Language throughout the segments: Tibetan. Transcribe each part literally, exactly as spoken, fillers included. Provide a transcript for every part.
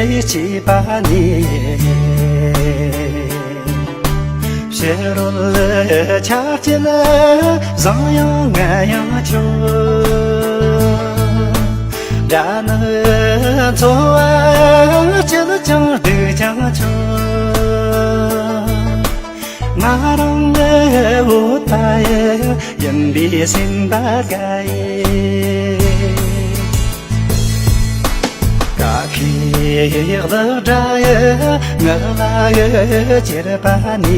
སྐྱེས་པ་ནས། ཕྱི་རོལ་ཆར་ཆེན་བཟང་ཡང་ངན་ཡང་ཆོག་དགྲ་ནག་འཚོ་བ་སྐྱིད་ཀྱང་སྡུག་ཀྱང་ཆོག་ང་རང་ངི་འོད་པ་ཡིན་པས་སེམས་པ་དགའ་ཡི། ཀ་ཁའི་གླུ་སྒྲ་ཡི་ངག་ལ་ཡི་གྱེར་པ་ནས།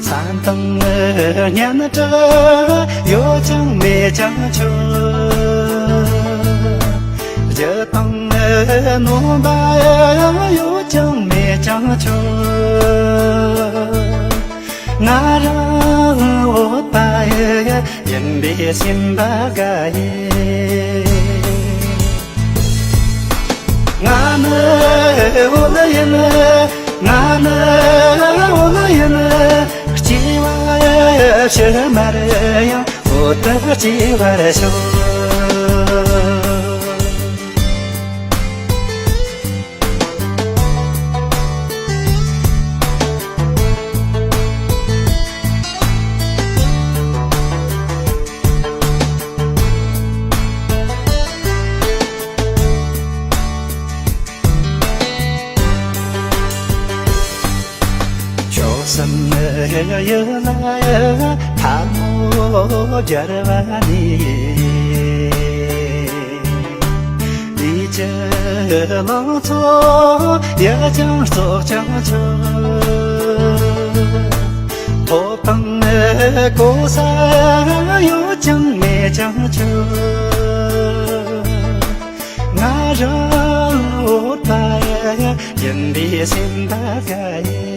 ས་དང་སྙན་གྲགས་ཡོད་ཀྱང་མེད་ཀྱང་ཆོག་རྒྱུ་དང་ནོམ་པ་ཡོད་ཀྱང་མེད་ཀྱང་ཆོག་ང་རང་འོད་པ་ཡིན་པས་སེམས་པ་དགའ་ཡི། ང་ནི་འོད་ཡིན། ང་ནི་འོད་ཡིན། སྐྱེ་བ་ཕྱི་མར་ཡང་འོད་དུ་སྐྱེ་བར་ཤོག་ཕྱོགས་བསམ་ཡུལ་ལ་ཐལ་མོ་སྦྱར་བ་ནས། དུས་ཀྱི་ལང་ཚོ་ཡག་ཀྱང་བཙོག་ཀྱང་ཆོག་ཐོབ་དང་གོ་ས་ཡོད་ཀྱང་མེད་ཀྱང་ཆོག་ང་རང་འོད་པ་ཡིན་པས་སེམས་པ་དགའ་ཡི།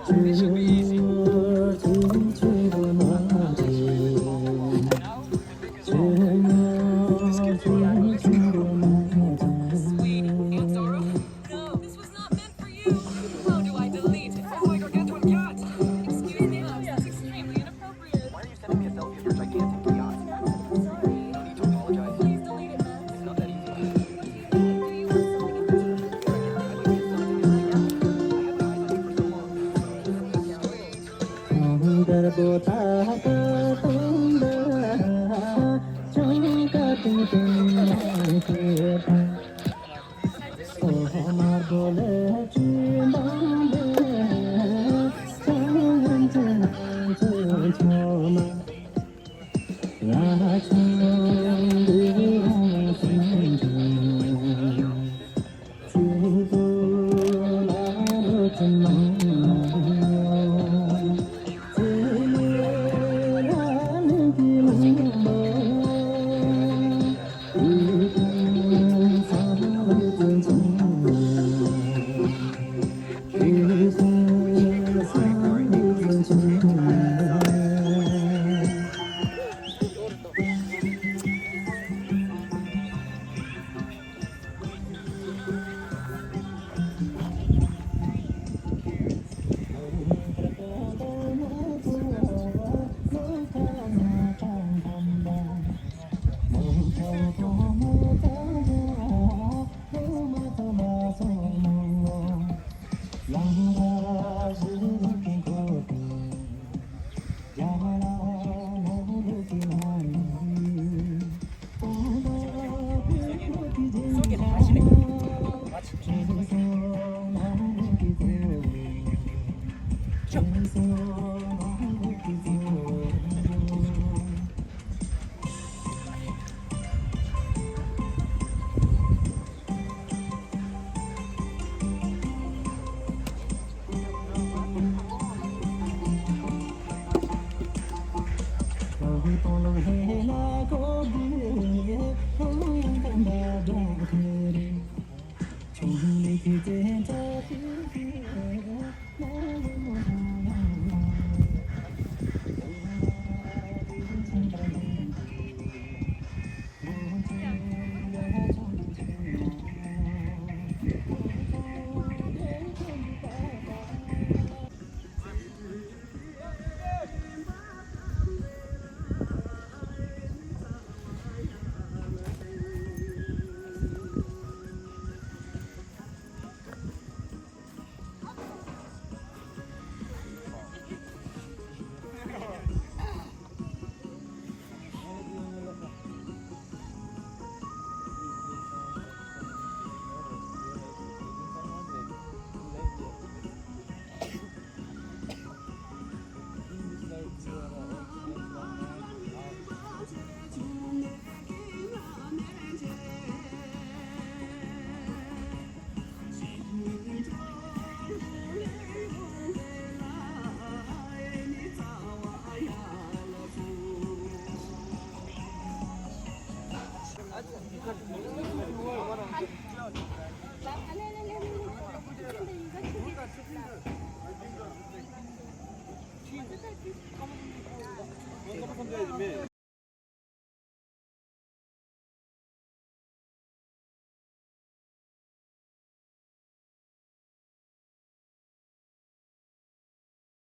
This should be easy. Sweet. Answer. No, this was not meant for you. How do I delete it? Oh my God, guess what? Cat. Excuse me, this is extremely inappropriate. Why are you sending me a selfie of your gigantic yacht? Sorry. No need to apologize. Please delete it, Max. It's not that easy. What do you mean? Do you want something in particular? I might get something in particular. I have my eyes on you for so long.